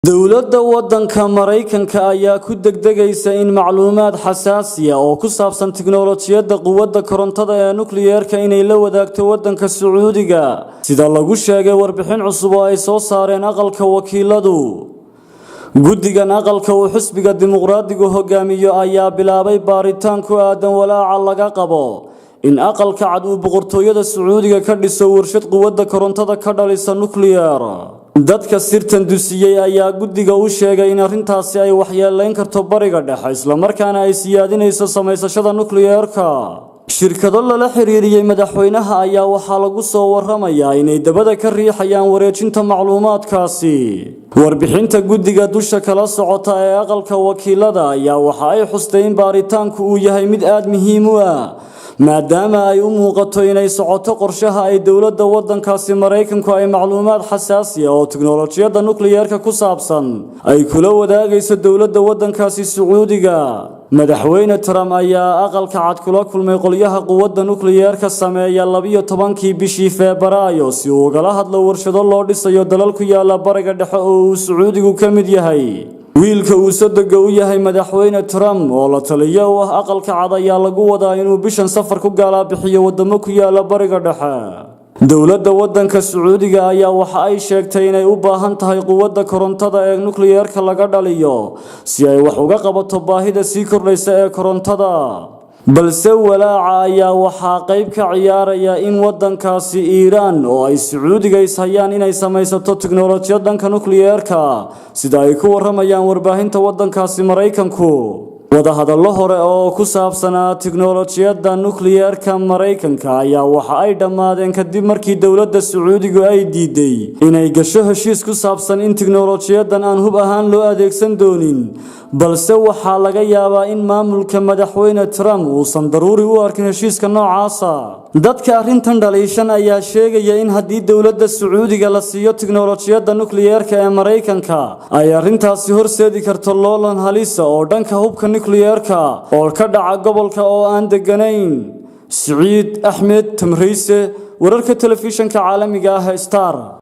Dowladda waddanka Maraykanka ayaa ku degdegaysa in macluumaad xasaasiya oo ku saabsan tiknoolajiyadda quwadda korontada ee nukliyeerka inay la wadaagto waddanka Sacuudiga, sida lagu sheegay warbixin cusub oo ay soo saareen aqalka wakiiladu. Guddigan aqalka uu xisbiga Dimuqraadigu hogaamiyo ayaa bilaabay baaritaan ku aadan walaaca laga qabo in Aqalka Cad uu Boqortooyada Sacuudiga ka dhiso warshad quwadda korontada ka dhalisa nukliyeer. Dadka sirtan dusiyey ayaa guddiga u sheegay in arrintaasi ay waxyeeleyn karto Bariga Dhexe, islamarkaana ay siyaadinayso samaysashada nukliyeerka. Shirkado lala xiriiriyey madaxweynaha ayaa waxaa lagu soo waramayaa inay dabada ka riixayaan wareejinta macluumaadkaasi. Warbixinta guddiga dusha kala socota ee aqalka wakiilada ayaa waxa ay xustay in baaritaanku uu yahay mid aada muhiim u ah, maadaama ay u muuqato inay socoto qorshaha ay dowladda waddankaasi Maraykanku ay macluumaad xasaasi ah oo tiknoolajiyadda nukliyeerka ku saabsan ay kula wadaagayso dowladda waddankaasi Sacuudiga. Madaxweyne Trump ayaa Aqalka Cad kula kulmay qolyaha quwadda nukliyeerka sameeya 12-kii bishii Febraayo si uu ugala hadlo warshado loo dhisayo dalal ku yaala Bariga Dhexe oo uu Sacuudigu ka mid yahay. Wiilka uu sodoga u yahay madaxweyne Trump oo la taliyo u ah Aqalka Cad ayaa lagu wadaa inuu bishan safar ku gaalaabixiyo wadamo ku yaala Bariga Dhexe. Dowladda waddanka Sacuudiga ayaa waxa ay sheegtay inay u baahan tahay quwadda korontada ee nukliyeerka laga dhaliyo si ay wax uga qabato baahida sii kordhaysa ee korontada, balse walaaca ayaa waxaa qayb ka ciyaaraya in waddankaasi Iiraan oo ay Sacuudiga ishayaan inay samaysato tiknoolajiyad dhanka nukliyeerka, sida ay ku waramayaan warbaahinta waddankaasi Maraykanku. Wadahadallo hore oo ku saabsanaa tiknoolajiyadda nukliyeerka Maraykanka ayaa waxa ay dhammaadeen kadib markii dowladda Sacuudigu ay diiday inay gasho heshiis ku saabsan in tiknoolajiyadan aan hub ahaan loo adeegsan doonin, balse waxaa laga yaabaa in maamulka madaxweyne Trump uusan daruuri u arkin heshiiska noocaasa. Dadka arrintan dhaliishan ayaa sheegaya in haddii dowladda Sacuudiga la siiyo tiknoolajiyadda nukliyeerka ee Maraykanka, ay arrintaasi horseedi karto loolan halisa oo dhanka hubka nukliyeerka oo ka dhaca gobolka oo aan deganayn. Siciid Axmed Tamrayse, wararka telefishanka caalamiga ah Star.